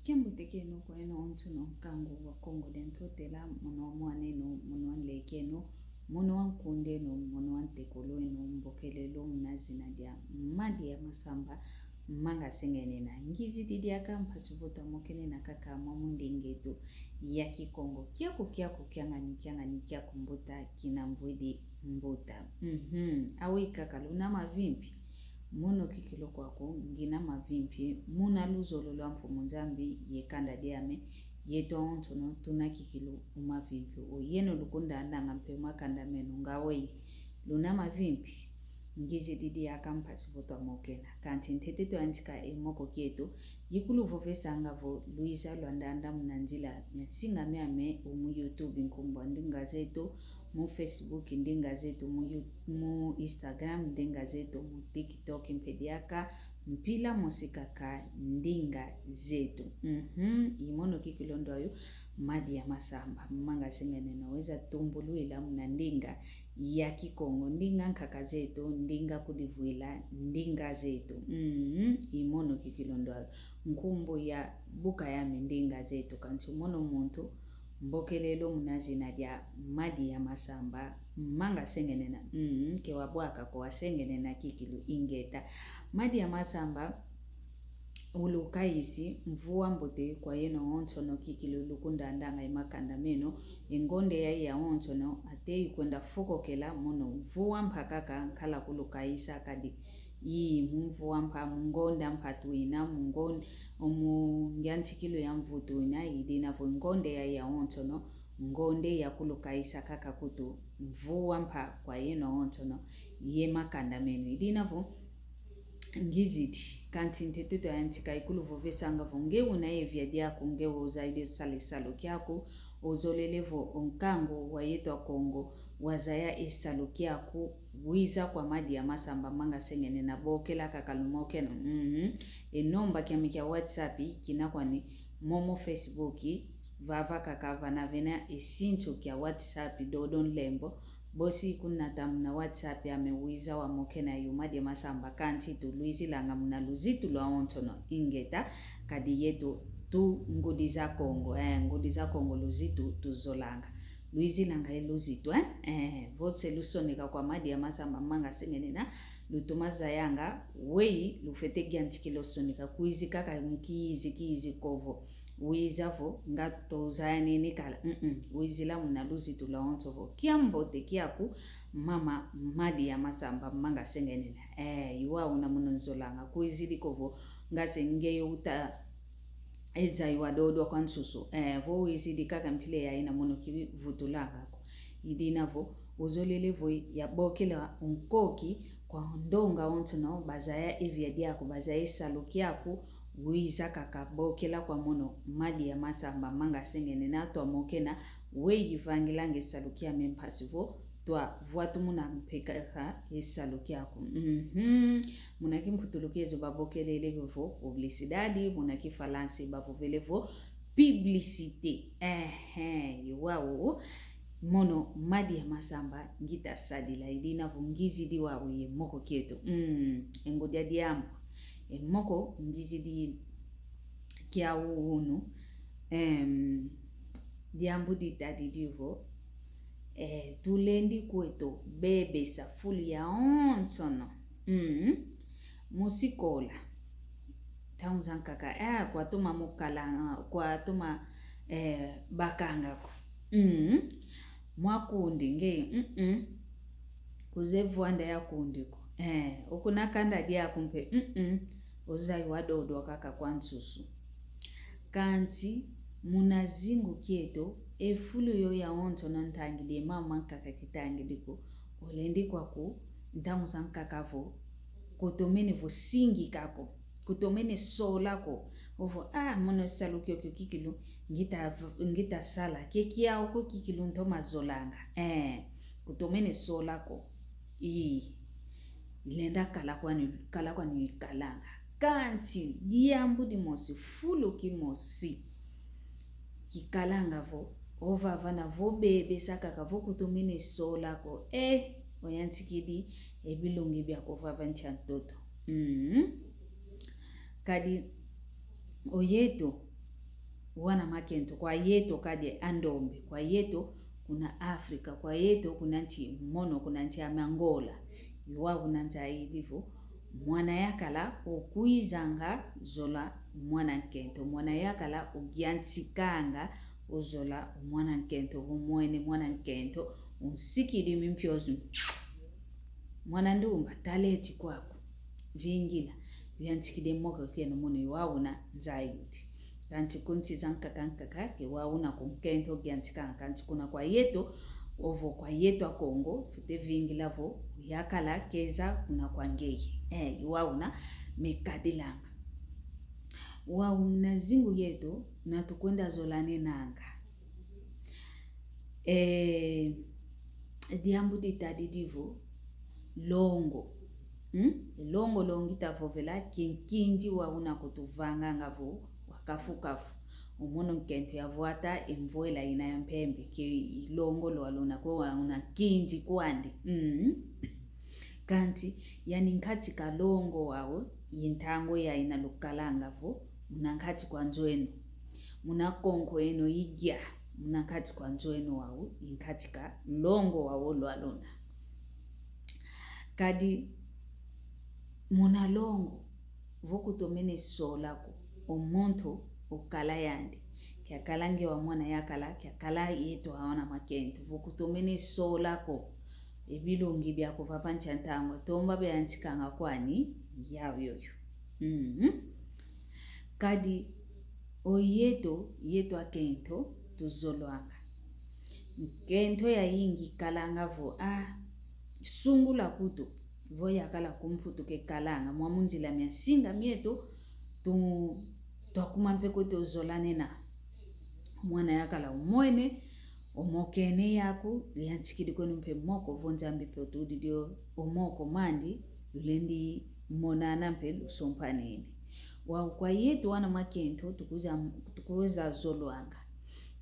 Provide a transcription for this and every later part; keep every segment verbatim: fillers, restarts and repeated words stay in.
Kiambote kieno kwa yeno onsono nkangu wa Kongo dia Ntotela, mono wa mwan'eno, mono wa nlek'eno, mono wa nkund'eno, mono wa ntekolw'eno, mbokelelo muna zina dia Madi ya Masamba, manga sengenena. Ngizidi diaka mpasi vo twamokene na kaka mwa mu nding'eto ya Kikongo. Kiaku, kiaku, kiangani, kiangani, kiaku mbuta, kina mvwidi mbuta. Mhm. Aweyi kaka luna mavimpi. Mono kikilu kwaku, ngina mavimpi, muna luzolo lwa Mfumu Nzambi ye kanda diame, yeto awonsono tuna kikilu mu mavimpi. O yeno lukundandanga mpe makanda meno nga weyi. Luna mavimpi, ngizidi diaka mpasi vo twamokena. Kansi ntete twayantika e moko kieto, yikuluvovesanga vo lwiza lwandanda muna nzila mia nsinga miame, o mu YouTube nkumbu a ndinga zeto, mu Facebook ndinga zeto, mu You-, mu Instagram ndinga zeto, mu TikTok mpe diaka, mpila mosi kaka ndinga zeto. Mhm, i mono kikilu ndo ayo, Madi ya Masamba, manga sengenena, weza tumbulwila muna ndinga ya Kikongo, ndinga nkaka zeto, ndinga kudivwila, ndinga zeto. Mhm, i mono kikilu ndo ayo. Nkumbu ya buka yame ndinga zeto, kansi mono muntu, mbokelelo muna zina dia Madi ya Masamba, manga sengenena. Mhm, ke wabwaka ko, wasengenena kikilu, ingeta. Madi ya Masamba, ulukayisi, mvu wa mbote kwa yeno awonsono kikilu lukundandanga e makanda meno, e ngonde yayi yawonsono, ata ikwenda fokokela mono, mvu wa mpa kaka nkala kulukayisa kadi. Ii, mu mvu wa mpa, mu ngonde a mpa twina, mu ngon-, mu ngiantikilu ya mvu twina, i dina vo ngonde yayi yawonsono, ngonde ya kulukayisa kaka kutu, mvu wa mpa kwa yeno awonsono, ye makanda meno. I dina vo, ngizidi, kansi ntete twayantika, ikuluvovesanga vo nge una ye via diaku, nge uzayidi sala e salu kiaku, ozolele vo o nkangu wa yeto Akongo wazaya e salu kiaku, wiza kwa Madi ya Masamba, manga sengenena, bokela kaka lumokeno. Mhm. E nomba kiame kia WhatsApp kina kwani, momo Facebook, vava kaka vana vena e sinsu kia WhatsApp, dodo nlembo, bosi kunata muna WhatsApp ame, wiza wamokena yo Madi ya Masamba, kansi tulwizilanga muna luzitu lwawonsono, ingeta. Kadi yeto tu ngudi za Kongo, eh, ngudi za Kongo luzitu tuzolanga. Lwizilanga e luzitu, eh, eh, vo se lusoneka kwa Madi ya Masamba, manga sengenena, lutoma zayanga, weyi lufwete giantikila osoneka, kwizi kaka nkizi kizi ko vo wiza vo, nga tozaya nini kala. Mm-mm. Wizila muna luzitu lwawonso vo kiambote kiaku, mama Madi ya Masamba, manga sengenena. Eh, i wau una mono nzolanga. Kwizidi ko vo, nga se nge yo uta eza i wa dodo kwa nsusu. Eh, vo wizidi kaka mpila yayi una mono kivutulanga ko. I dina vo, ozolele vo yabokela o nkoki kwa ndonga awonsono, bazaya e via diaku, bazaya e salu kiaku, wiza kaka bokela kwa mono Madi ya Masamba, manga sengenena, twamokena, weyi vangilanga e salu kiame mpasi vo twavwatumuna mpe kaka e salu kiaku. Mhm. Muna kimputulukezo babokelele vo publicidade, muna kifalansi bavovele vo publicité. Ehe, i wau. Mono Madi ya Masamba ngita sadila, i dina vo ngizidi wau ye moko kieto. Mm, e ngu dia diambu. E moko ngizidi kiau unu. Em, diambu ditadidi vo, eh, tulendi kweto bebesa fulu yawonsono. Mm. Mu sikola. Ntangu zankaka, eh, kwatoma mukala, kwatoma, eh, bakanga ko. Mm. Mwa kundi nge, mm-mm. Kuze vwanda ya kundi ko. Eh, o kuna kanda diaku mpe, mm-mm. Ozaya i wa dodo kaka kwa nsusu. Kansi, muna zingu kieto, e fulu yo yawonsono ntangidi, e mama mankaka kitangidi ko, olendi kwaku, ntangu zankaka vo, kutomene vo singika ko, kutomene sola ko, ovo, ah, mono salu kiokio kikilu, ngita v-, ngita sala, ke kiau ko kikilu ntoma zolanga, eh, kutomene sola ko, ii. Lenda kala kwani, kala kwani kalanga. Kansi, diambu dimosi, fulu kimosi kikalanga vo, ovava na vo bebesa kaka vo kutomene sola ko. Eh, oyantikidi, e bilungi biaku ovava ntia ntoto. Mm. Kadi, oyeto, wana makento, kwa yeto kadi a ndombe, kwa yeto kuna Afrika, kwa yeto kuna nsi mono, kuna nsi ame Angola. I wau una nzayidi vo mwana yakala okwizanga zola mwana nkento, mwana yakala ogiantikanga ozola mwana nkento, vo mwene mwana nkento, unsikidi mimpiozo. Mwana ndumba, tala eti kwaku. Vingila, viantikidi moko kieno mono i wau una nzayidi. Kansi ku nsi zankaka nkaka, ke wau una ku nkento giantikanga, kansi kuna kwa yeto, ovo kwa yeto a Kongo, fwete vingila vo yakala keza kuna kwa ngeye. Eh, i wau una mekadilanga. Wau una zingu yeto, una tukwenda zolanenanga. Eh, diambu ditadidi vo longo. Hmm? Longo lo ngita vovela, kinkindi wau una kutuvanganga vo wa kafu-kafu. O mono nkento yavwata e mvwela ina ya mpembe, ke i longo lwaluna ko wau una kindi kwandi. Hmm? Kansi, yani nkati ka longo wau, i ntangu ya ina lukalanga vo, muna nkati kwa nzo eno. Muna konko eno igia, muna nkati kwa nzo eno wau, i nkati ka longo wau lwaluna. Kadi muna longo, vo kutomene sola ko, o muntu okala yandi. Kiakala nge wa mwana yakala, kiakala yeto a wana makento. Vo kutomene sola ko, e bilungi biaku vava nsi a ntangu, tomba biantikanga kwani, yau yoyo. Mhm. Kadi o yeto, yeto akento, tuzolwanga. Nkento yayingi kalanga vo, ah, sungula kutu, vo yakala ku Mputu kekalanga, mwa mu nzila mia nsinga mieto, tu, twakuma mpe kweto zolanena. Mwana yakala umwene, omokene yaku, liantikidi kwenu mpe moko, vo Nzambi mpe otudidi o, omoko mandi, lulendi monana mpe lusompanene. Wau kwa yeto wana makento, tukuza, tukuza zolwanga.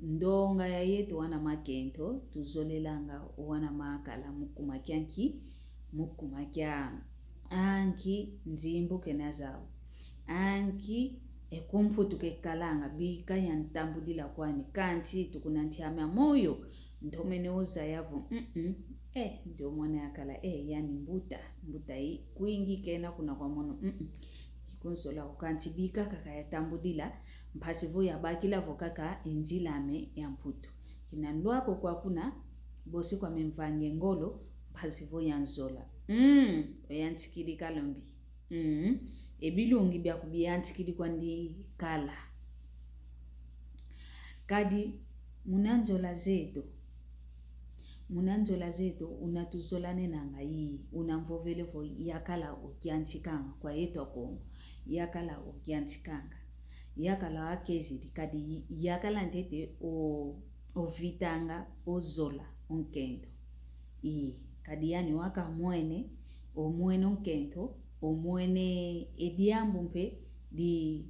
Ndonga ya yeto wana makento, tuzolelanga o wana makala mu kuma kia nki, mu kuma kia anki nzimbu kena zau. Anki e ku Mputu kekalanga, bika yantambudila kwani, kansi tukuna nti ame a moyo, ntomene ozaya vo, mm-mm, eh, ndio mwana yakala, eh, yani mbuta, mbuta i, kwingi kena kuna kwa mono, mm-mm. Kikunsola ko kansi bika kaka yatambudila, mpasi vo yabakila vo kaka e nzila ame ya Mputu. Kina ndwako kwa kuna, bosi kwa memvange ngolo, mpasi vo yanzola. Mm, oyantikidi kalombi. Mm, e bilungi biaku biantikidi kwandi kala. Kadi, muna nzola zeto. Muna nzola zeto, una tuzolanenanga i, una mvovele vo yakala okiantikanga, kwa yeto a Kongo. Yakala okiantikanga. Yakala akezidi, kadi yakala ntete o, ovitanga, ozola, o nkento. I, kadi yani waka mwene, omwene o nkento, omwene e diambu mpe di,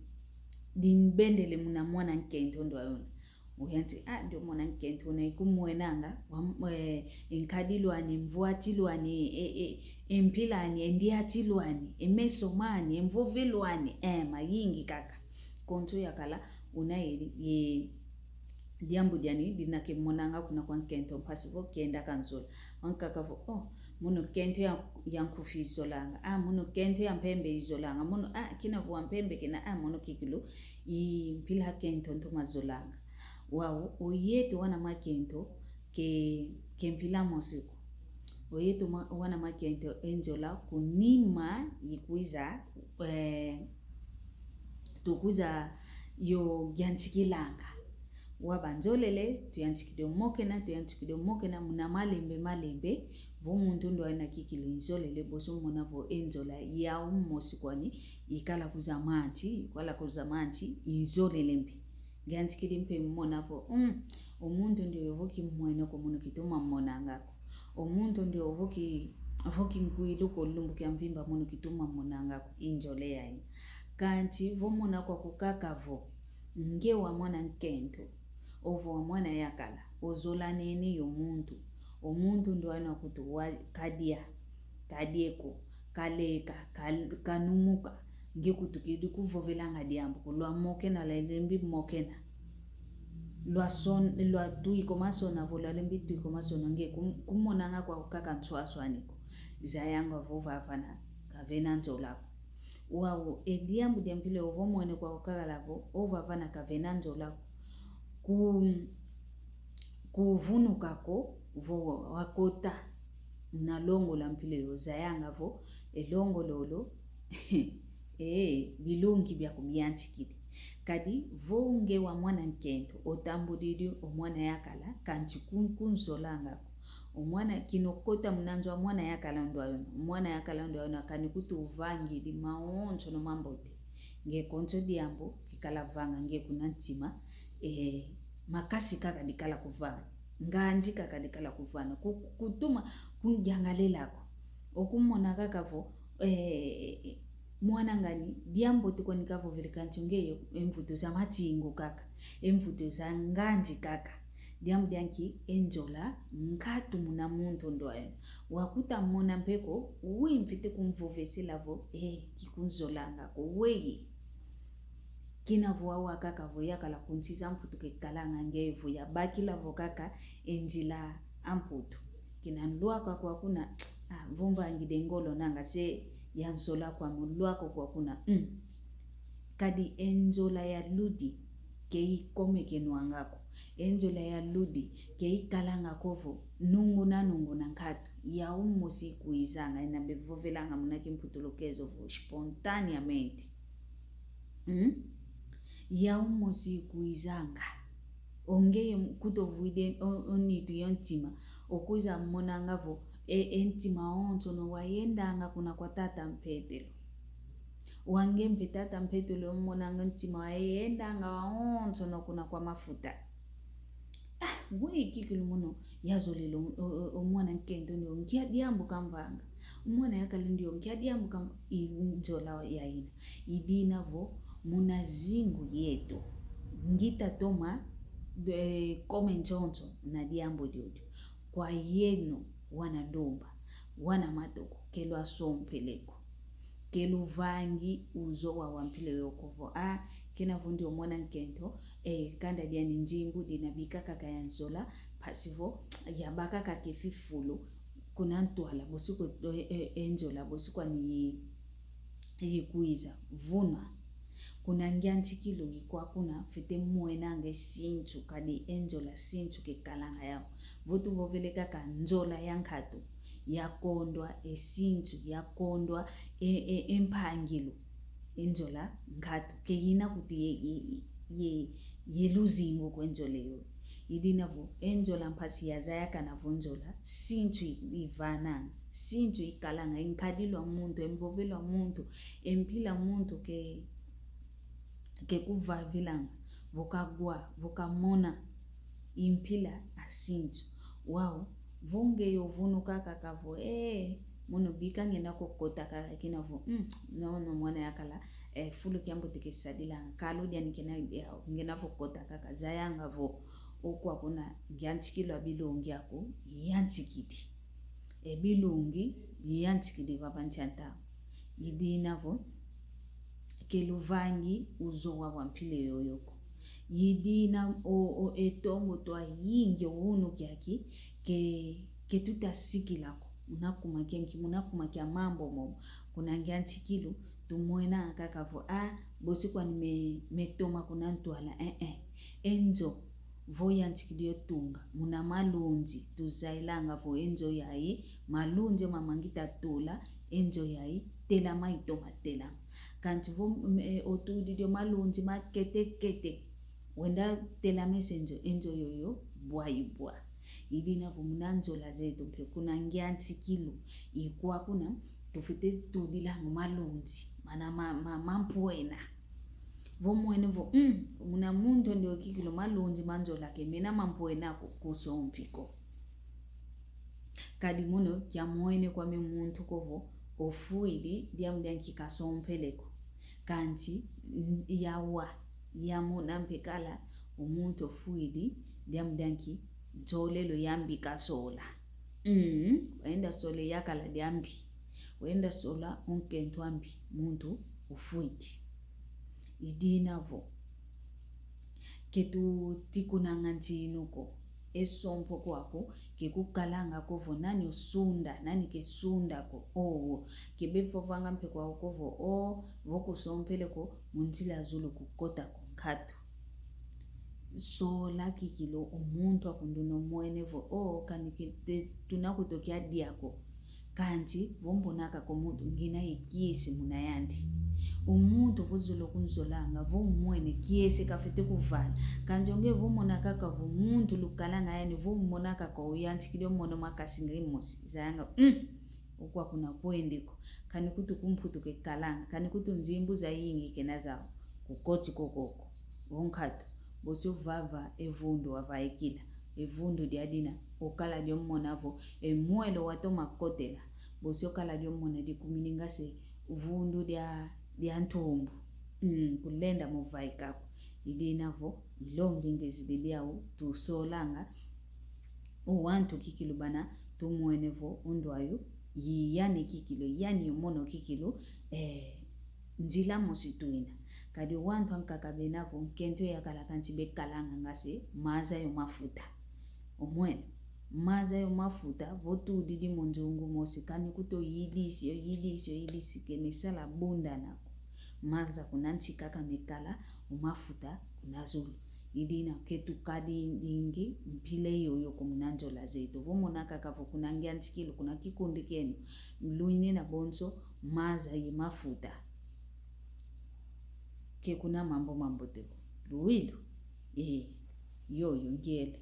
dimbendele muna mwana nkento ndwa una. Oyanti, ah, ndio mwana nkento una ikumwenanga, wa, eh, e nkadilu ani, e mvwatilu ani, e, e, e mpila ani, e ndiatilu ani, e meso mani, e mvovelu ani, eh, mayingi kaka. Konso yakala, una ye, ye, diambu diani, dina kemonanga kuna kwa nkento, mpasi vo kenda kanzola. Wankaka vo, oh, mono kento ya, ya nkufi izolanga, ah, mono kento ya mpembe izolanga, mono, ah, kina vo wa mpembe kena, ah, mono kikilu, i mpila kento ntoma zolanga. Wau, o yeto wana makento, ke, ke mpila mosi ko. O yeto ma, wana makento e nzola, kunima ikwiza, eh, tukwiza yo yantikilanga. Wa banzolele, tuyantikidi o mokena, tuyantikidi o mokena, muna malembe, malembe, vo muntu ndwa ina kikilu inzolele, boso mona vo e nzola yau mosi kwani, ikala kwiza manti, ikala kwiza manti, inzolele mpe. Ngiantikidi mpe mona vo, mm, o muntu ndioyo vo kimwene ko mono kitoma monanga ko. O muntu ndioyo vo ki, vo kingwilu ko lumbu kia mvimba mono kitoma monanga ko, inzole yayi. Kanti vo mona kwaku kaka vo, nge wa mwana nkento, ovo wa mwana yakala, ozolanene yo muntu. O muntu ndwa ina kutu wa kadia, kadia ko, kaleka, kal-, kanumuka. Nge kutukidi kuvovelanga diambu ko, lwa mokena, lwa lembi mokena. Lwason-, lwatwiko masona vo lwalembi twiko masona nge kum-, kumonanga kwako kaka nswaswani ko. Zayanga vo vavana kavena nzola ko. Wau, e diambu dia mpila yo vo mwene kwako kakala vo, o vavana kavena nzola ko. Ku-, kuvunuka ko vo wakota muna longo lwa mpila yo, zayanga vo, e longo lolo, ee, bilungi biaku biyantikidi. Kadi vo nge wa mwana nkento, otambudidi o mwana yakala, kansi kun-, kunzolanga ko. O mwana kina okota muna nzo a mwana yakala ndwayono, o mwana yakala ndwayono, kani kutu uvangidi mawonsono mambote. Nge konso diambu kikala vanga nge kuna ntima, ee, makasi kaka dikala kuvana, nganzi kaka dikala kuvana, ku-, kutuma kundiangalela ko. Okumona kaka vo, ee, mwana ngani, diambote kwani kavovele kansi ngeye, e mvutu za matingu kaka, e mvutu za nganzi kaka. Diambu dia nki? E nzola nkatu muna muntu ndwayono. Wakuta mona mpe ko, wi mfwete kumvovesela vo, ee, kikunzolanga ko, weye. Kina vo awa kaka vo yakala ku nsi za Mputu kekalanga nge vo yabakila vo kaka e nzila a Mputu. Kina nlwaka kwa kuna, ah, vo mvangidi e ngolo nanga se yanzola kwa mu nlwaka kwa kuna, mm. Kadi e nzola ya ludi, ke ikomekenwanga ko. E nzola ya ludi, ke ikalanga ko vo nunguna nunguna nkatu. Yau mosi ikwizanga, ina bevovelanga muna kimputulukezo vo spontaneamente. Mm? Yau mosi ikwizanga. O ngeye kutovwidi o, o nitu yo ntima. Okwiza monanga vo, e, e ntima wonsono wayendanga kuna kwa tata Mpetelo. Wa nge mpe tata Mpetelo omonanga ntima wayendanga wonsono kuna kwa mafuta. Ah, ngwe kikilu mono, yazolele o, o, o mwana nkento ndio nkia diambu kamvanga. O mwana yakala ndio nkia diambu kam-, i nzola yaina. I dina vo, muna zingu yeto. Ngita toma, e, kome nsonso na diambu diodio. Kwa yeno, wana ndumba, wana matoko, ke lwasompele ko. Ke luvangi uzowa wa mpila yo ko vo, ah, kina vo ndio mwana nkento, e, kanda diani nzimbu dina bika kaka ya nzola, mpasi vo yabaka kaka e fifulu kuna ntwala, bosi ko, e, e, e nzola, bosi kwani yikwiza, vunwa. Kuna ngiantikilu ikwa kuna, fwete mwenanga e sinsu, kadi e nzola sinsu kekalanga yau. Vo tuvovele kaka nzola ya nkatu, yakondwa e sinsu, yakondwa e, e, e mpangilu. E nzola nkatu, ke ina kuti ye, ye, ye, ye luzingu ko e nzola yo. I dina vo, e nzola mpasi yazaya kana vo nzola, sinsu i-, ivananga, sinsu ikalanga, e nkadilu a muntu, e mvovelo a muntu, e mpila a muntu ke, ke kuvavilanga, vo kagwa, vo kamona, i mpila a sinsu. Wau, vo nge yo vunu kaka ka vo, ee, mono bika ngenda ko kota kaka kina vo, mm, no, no, mwana yakala, e, fulu kiambote kesadilanga, kalu diani kena, e, ngenda vo kota kaka, zayanga vo, okwa kuna, ngiantikilu a bilungi aku, yantikidi. E bilungi, biyantikidi vava nsi a ntangu. I dina vo, ke luvangi uzowa wa mpila yoyo ko. I dina o, o, e tongo twayingi o unu kiaki, ke, ke tuta sikila ko. Muna kuma kia nki, muna kuma kia mambu momo. Kuna ngiantikilu, tumwena kaka vo, ah, bosi kwani me, metoma kuna ntwala, eh, eh. E nzo, vo yantikidi o tunga, muna malunzi, tuzailanga vo e nzo yayi, malunzi mama ngita tula, e nzo yayi, telama itoma telama. Kansi vo, mm, e, otudidi o malunzi makete kete, wenda telamesa e nzo, e nzo yoyo, bwa ibwa. I dina vo muna nzola zeto mpe kuna ngiantikilu, ikwa kuna, tufwete tudilanga malunzi, mana ma, ma, mampwena. Vo mwene vo, mm, muna muntu ndio kikilu malunzi ma nzola ke mena mampwena ku, kusompi ko. Kadi mono kia mwene kwame muntu ko vo, ofwidi, diambu dia nki kasompele ko. Kansi, n-, yawa, yamona mpe kala, o muntu ofwidi, diambu dia nki, nsolelo yambi kasola. Mm, wenda sola yakala diambi. Wenda sola o nkento ambi, muntu ofwidi. I dina vo. Ke tutikunanga ntinu ko. E sompo kwaku ke kukalanga ko vo nani osunda, nani ke sunda ko. Owo. Ke bevovanga mpe kwaku ko vo, o, vo kusompele ko, mu nzila zulu kukota ko nkatu. Sola kikilu o muntu akunduna omwene vo, o, kani ke te-, tuna kutokia dia ko. Kansi vo mbonaka ko muntu, ngina ye kiese muna yandi. O muntu vo zola kunzolanga, vo umwene kiese kafwete kuvala. Kansi onge vo mona kaka vo muntu lukalanga yani, vo mona kaka uyantikidi o mono makasi nge mosi. Zayanga, mm, ukwa kuna kwendi ko. Kani kutu ku Mputu kekalanga, kani kutu nzimbu zayingi kena zau. Kukoti kokoko. Vo nkatu, bosi ovava e vundu wavaikila. E vundu dia dina, okala dio mona vo, e mwelo watoma kotela. Bosi okala dio mona dikumini ngase vundu dia, dia ntumbu. Mm, kulenda muvaika ko. I dina vo, ilongi ngezidi biau, tusolanga. O wantu kikilu bana, tumwene vo, o ndwayu, yi yani kikilu, yani yo mono kikilu, eh, nzila mosi tuina. Kadi o wantu ankaka bena vo, nkento yakala kansi bekalanga ngase, maza yo mafuta. Omwene, maza yo mafuta, vo tudidi mu nzungu mosi, kani kutu oyilisi, oyilisi, oyilisi, ke mesala bundana ko. Maza kuna nsi kaka mekala, o mafuta kuna zulu. I dina ke tukadingi mpila yoyo ko muna nzola zeto. Vo mona kaka vo kuna ngiantikilu, kuna kikundi kenu, luinina bonso maza ye mafuta. Ke kuna mambu mambote ko. Luilu? E, yoyo ngiele.